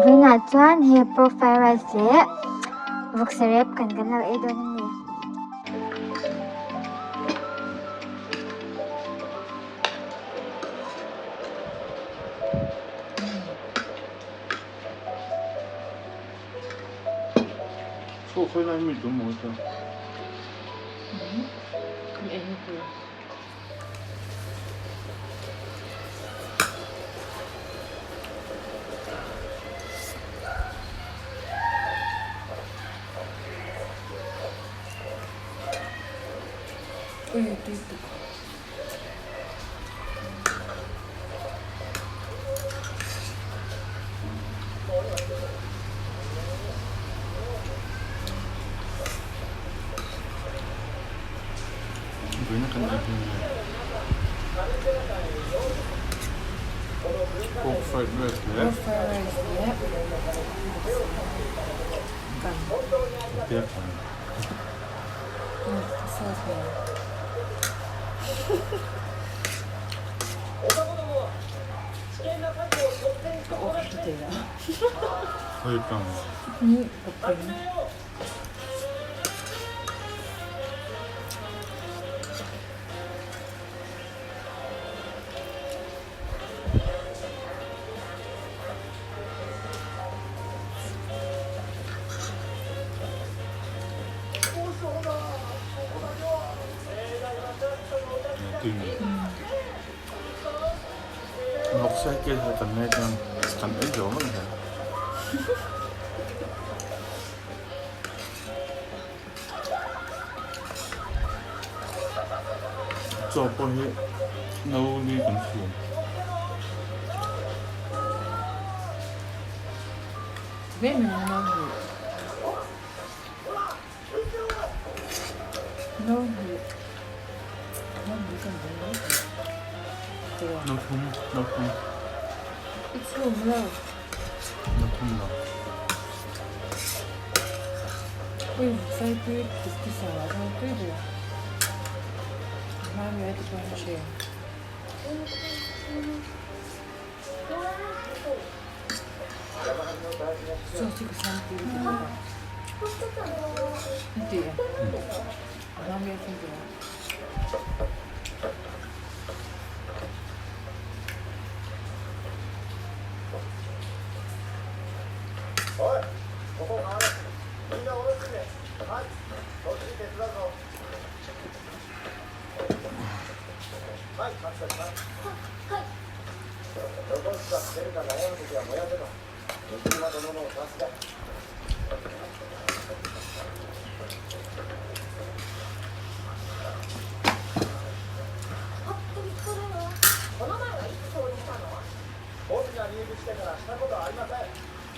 Vawiinah chuan hei pork fried rice leh vawksa rep kan kan lo ei dawn a ni. Vawiina kan ei hi nge Pork fried rice leh Tia kan Hei tang. Vawksa kel hi kan nei chuan kan ei zo mai thei. Chaw pawh hi no li kan fum. No thum, no thum. No thum lo.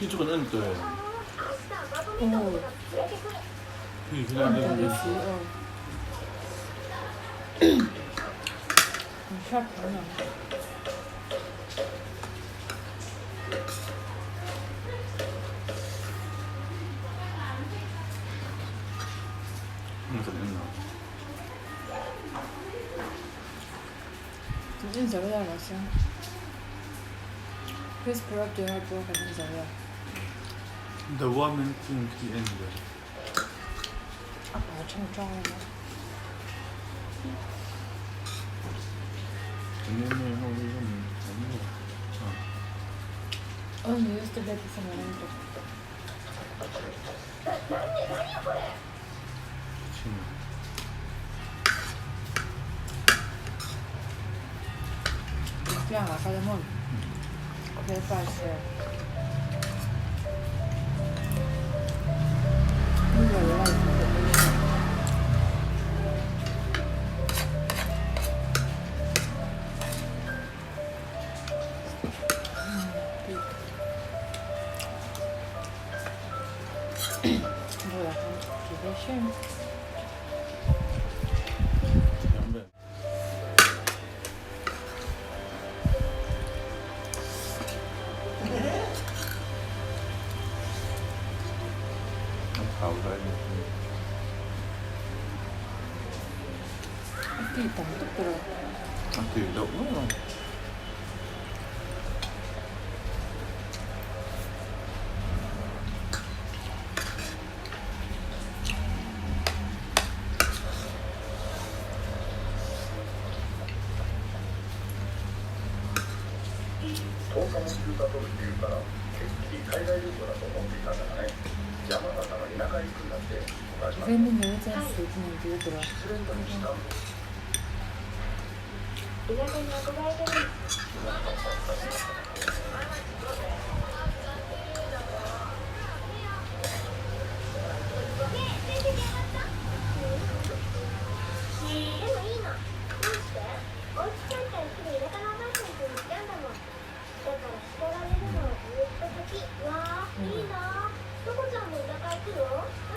Khi chu kan en tawh em? Khi khi lai lai The Woman King khi en ve. A tui loh ngawt ang.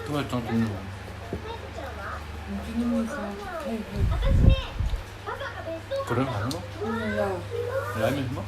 Tunah chuan tun lo. Ka reng ang maw? Lai min maw?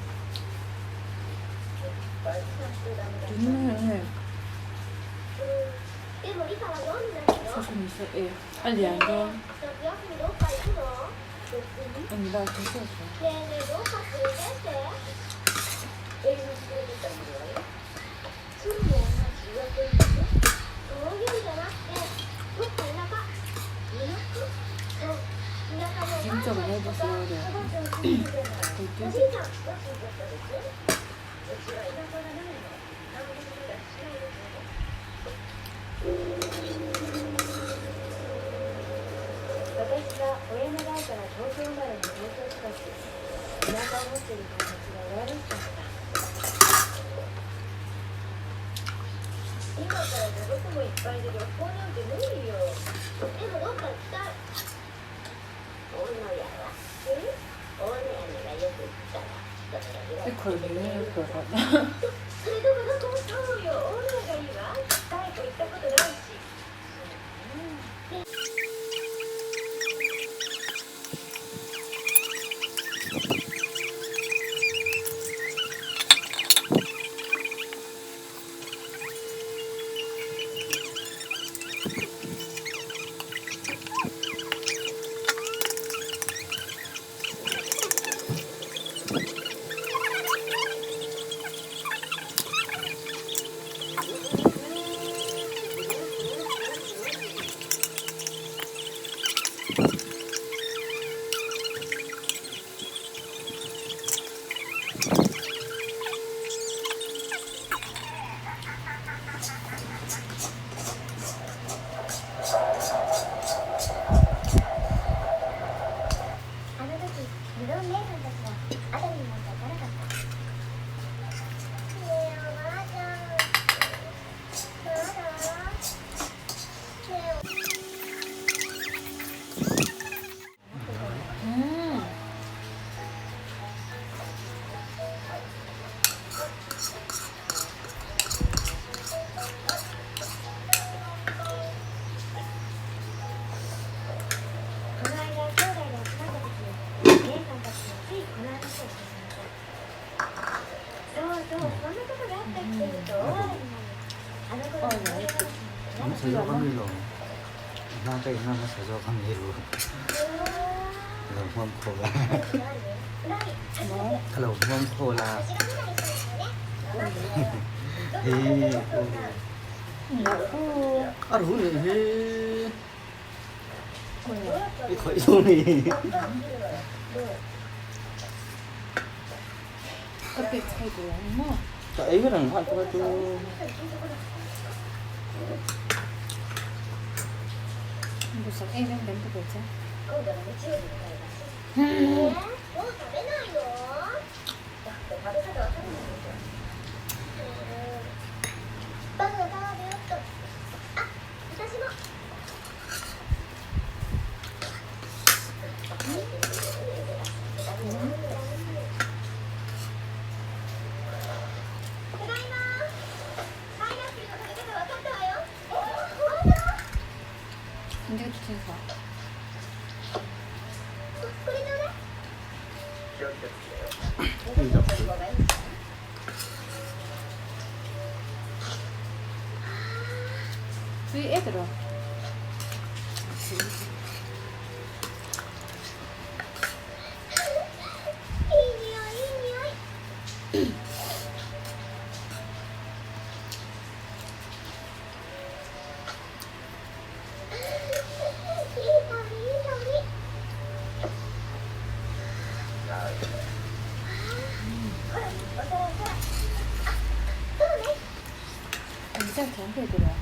Ziak thiam thei tiraw?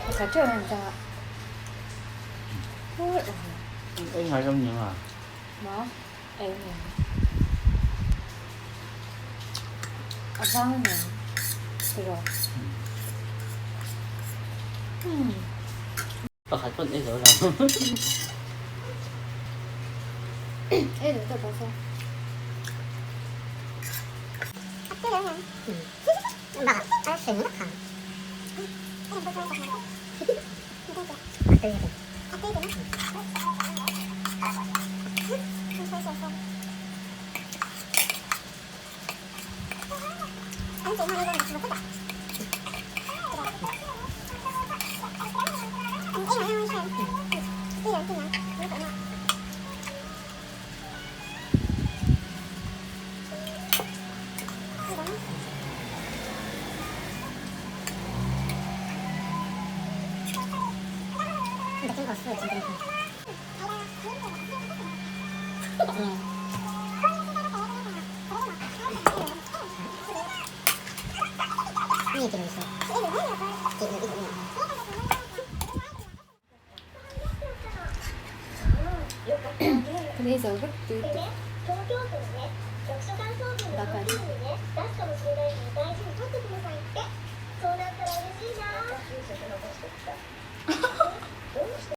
Pakhat teuh hian ta Ei ngai lo ni anga? Maw? Ei ni ang. A vang a ni ang tiraw? Umm. Pakhat pawn ei zo lo. Ei lo tawp bawk a. Kan ei zo vek tui tawh. Bakah